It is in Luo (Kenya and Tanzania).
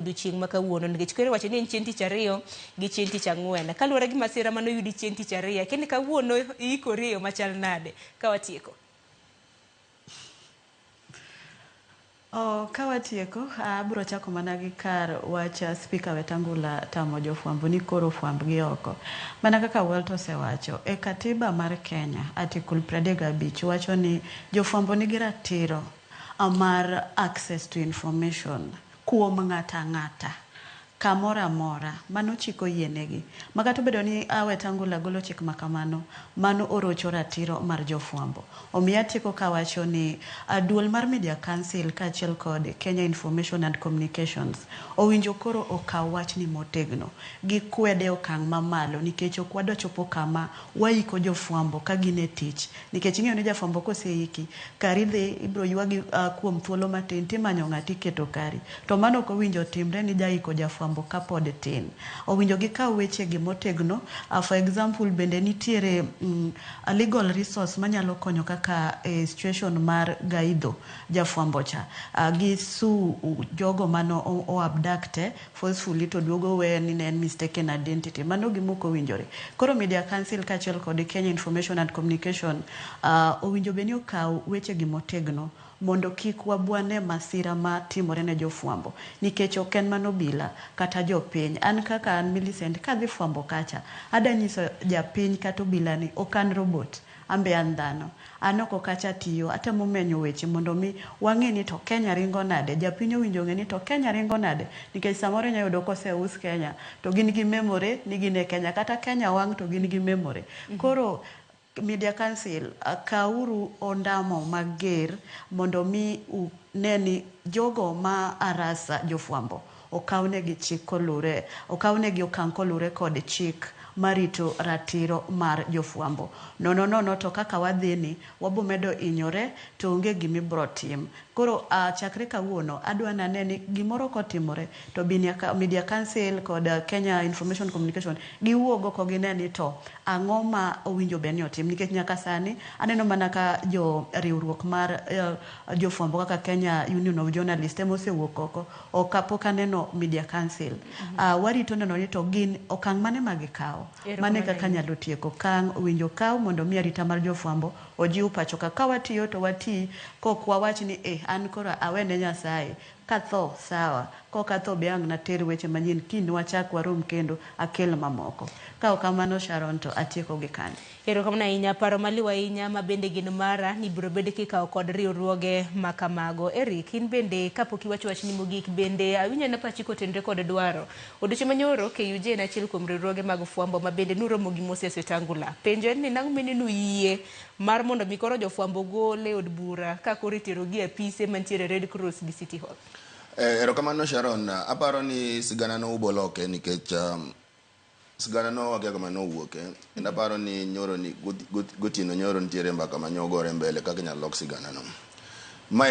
Odiochieng' ma kawuono nikech kwere wacho ni en chieng' tich ariyo gi chieng' tich ang'wen. Kaluwore gi masira mane oyudi chieng' tich ariyo, akia ni kawuono iikori e yo machal nade ka watieko? Oh, ka watieko, abiro chako mana gi kar wach Spika Wetangula tamo jofwambo ni koro fwambgi oko. Mana kaka Walter osewacho, e katiba mar Kenya, Article 35 wacho ni jofwambo nigi ratiro mar access to information kuom ng'ato ang'ata kamoro amora. Mano chik oyienegi. Ma kata obedo ni Wetangula golo chik ma kamano, mano orocho ratiro mar jofwambo. Omiyo atieko kawacho ni duol mar Media Council kaachiel kod Kenya Information and Communications owinjo koro okaw wachni motegno. Gikwede e okang' mamalo nikech ok wadwa chopo kama waiko jofwambo ka gin e tich. Nikech ing'eyo ni jafwambo koseiki, kari dhi ibiro ywagi kuom thuolo matin timanyo ng'ato iketo kari. To mano ok owinjo otimre ni jaiko jafwambo kapod tin. Owinjo gikaw wechegi motegno. For example bende nitiere legal resource manyalo konyo kaka e situation mar Gaidho jafwambo cha. Gi sue jogo mane o abduct e forcefully to duogo weye ni ne en mistaken identity. Mano gima ok owinjore. Koro Media Council kaachiel kod Kenya Information and Communication owinjo bed ni okaw wechegi motegno mondo kik wabwane masira ma timore ne jofwambo nikech ok en mana obila kata jopiny. An kaka an Millicent kadhi fwambo kacha ada nyiso japiny kata obila ni ok an robot. An be an dhano. An oko kacha atiyo, atemo menyo weche mondo mi wang'e ni to Kenya ringo nade, japiny owinjo ong'e ni to Kenya ringo nade, nikech samoro inya yudo koseus Kenya to gin gi memory ni gin e Kenya, kata Kenya wang' to gin gi memory. Koro Media Council, kawuru ondamo mager mondo mi une ni jogo ma arasa jofwambo okawnegi chik kolure, okawnegi okang' kolure kod chik marito ratiro mar jofwambo. Nono nono to kaka wadhi ni, wabo medo hinyore to onge gima ibro tim. Koro chakre kawuono adwa nane ni gimoro kotimore to Media Council kod Kenya Information Communication giwuog oko gine ni to ang'o ma owinjo bed ni otim. Nikech nyaka sani aneno mana ka jo riwruok mar jofwambo kaka Kenya Union of Journalists ema osewuok oko. Ok pok aneno Media Council. Warito neno ni to gin okang' mane ma gikawo. Mano e kaka anyalo tieko. Okang' owinjo okaw mondo mi arita mar jofwambo ojiw pacho ka. Ka watiyo to wati kok wawach ni eh an koro awene Nyasaye. Katho sawa, kok atho be ang' nater weche manyien kiny wachak warom kendo akel mamoko. Ka ok kamano Sharon to atieko gi kanyo. Erokamano ahinya, paro maliw ahinya ma bende gin mara ni biro bed kikawo kod riwruoge ma kamago. Eric, in bende kapok iwacho wachni mogik, bende awinjo na pachi kotenre kod dwaro. Odiochieng' manyoro, KUJ en achiel kuom riwruoge mag fwambo ma bende nuromo gi Moses Wetangula. Penjo en ni nang'o mine nuyie mar mondo mi koro jofwambo gol e od bura ka koro iterogi e apise mantiere Red Cross gi City Hall? Erokamano Sharon, aparo ni sigana no uboloke nikech sigana no wakia kama nowuoke kendo aparo ni nyoro ni gotieno nyoro nitiere mbaka ma nyogore mbele kaka inyalo lok sigana no. Mae